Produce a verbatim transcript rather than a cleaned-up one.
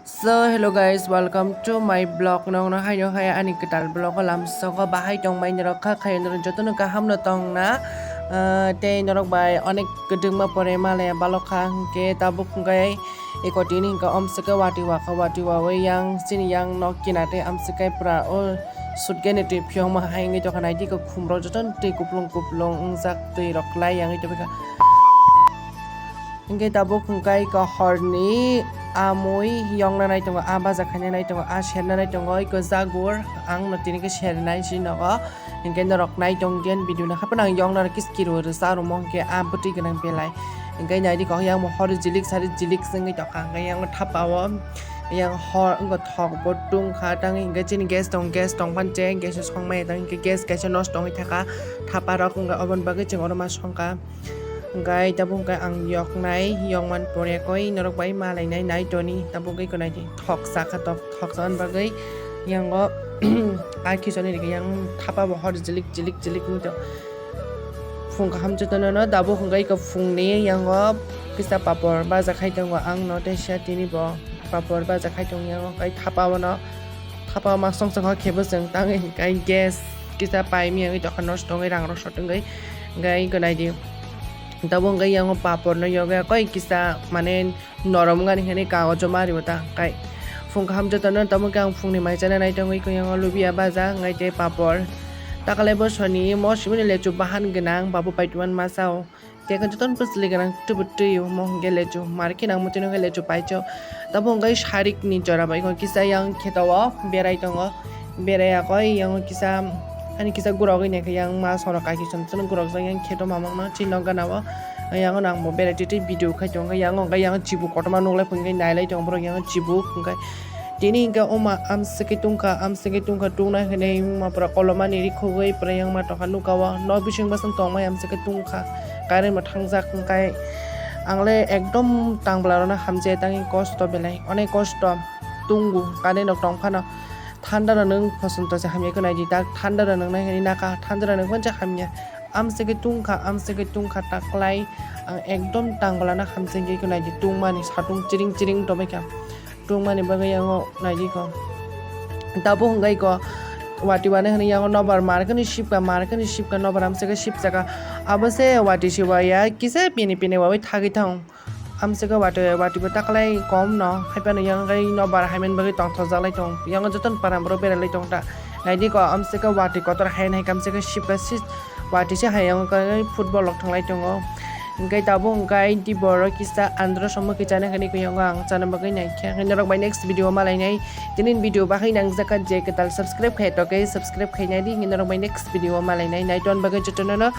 So hello guys, welcome to my vlog. Nokno haino hai ani kwtal vlog o lamsogo bahai tongmai norok kha khayo norok jotono kaham no tongna. Ah, tei norok bai onek kwdwngma pore malaya balok kha, hwnkhe tabuk hwnkhe eko tini hwnkhe omswkhe wati wakha wati wawi yang chini yang nok kinate amswkhe pura o sutgani twi phiyokma hai wngwi tongkha, naidi eko khumrok jotono twi kuplung kuplung wngjak, twi rok klai yang wngwi tongkha. Hingke tabuk hingkai ko horni amui yongna nai tongo, a baja khaina nai tongo, a serna nai tongo, iko jagur ang no tini ke sernai si nogo. Hingke norok nai tong gen video no haphano ang yongna kis kiro rwsa rwmo hingke a bwtwi gwnang belai. Hingke nai di kok yang mo hor jilik sari jilik swngwi tongkha, hingke yang thapa o yang hor wngkha thok bo tungkha, tang hingke chini gas tong, gas tong phan che gas o songmai tang hingke gas kaisa nosto wngwi thaka thapa rok wngkha, oboni bagwi chwng oro ma songkha. Hingkai tabuk hingkai ang yoknai, yokman pore koi norok bai malainai nai toni, tabuk hingkai konai di thok saka tok, thok saman bagwi yango a kisoni rikha yang thapa bo hor jilik jilik jilik wngtong. Phung kaham jotono no tabuk hingkai ko phungni yango kisa papor baja khai tongo ang no tei sia tini bo papor baja khai tong yango kai thapa bono. Thapa ma song song khe bwswng tang hingkai gas kisa pai mi wngwi tokha nosto wngwi rang rok sot wngwi hingkai iko nai di. Tabuk hingkai yango papor no yoga koi kisa mane norom wngani hwnwi kagojo ma ribo ta hingkai phung kaham jotono tabuk khe ang phungni mai chana nai tongwi iko yango lubia baja hingkai tei papor. Takalai bosoni mo simini lechu bahan gwnang babu paituan masa o. Tei jotono bwsli gwnang tubui twi omo hwnkhe lechu market ang muchungno khe lechu paicho. Tabuk hwnkhe sarik ni jora bai kisa yang kheto o berai tongo, berai yakoi yang kisa ani kisa gurogwi naikhe yang ma soro kaiki song song gurokjak yang kheto mamang no chini nok gana o. Yang nang bo berai twi twi video khai tongo, yang hwnkhe yang chibuk kotorma nuklai phungkhe nailai tongo borok yang chibuk hwnkhe. Tini hingke oma amswkhe tungkha, amswkhe tungkha, tungna hinwi wngma pura kolomani rikhogwi pura wngma tongkha, nuka o nok bising bwswng tongmai amswkhe tungkha, current bo thangjak hwnkhe ang le ekdom tangbwla rokno hamjai tangwi kosto belai, onek kosto tungo, current rok tongphano thanda rok nwng phoson tose hamya khe naidi tak thanda rok nwngnai hinwi naka thanda rok nwng phano hamya. Amswkhe tungkha, amswkhe tungkha taklai ang ekdom tangbwlano hamjagwi khe naidi tungmani satung chiring chiring tongbaikha. Tungmani bagwi yango naidi ko. Tabuk hwnkhe ko wati wane hwnwi yango nobar markani sipka, markani sipka nobar amswkhe sipjaka. Abo se wati se waya kisa pini pini wawi thagwi thang. Amswkhe wati, wati bo taklai kom no, haiphano yang kai nobar haiman bagwi tongthokjaklai tong. Yang jotono para borok berailai tong ta. Naidi ko amswkhe wati kotor hai nai kamswkhe sipka si wati se hai yang kai football rok thanglai tongo. Hingkai tabuk hingkai di borok kisa andro somo kichana kani kuyango ang chana bagwi naikhe. Hingkai norok bai next video malainai. Tini video bahai nangjakha je kwtal subscribe khai toke subscribe khainai di. Hingkai norok bai next video malainai. Naiton bagwi jotono no.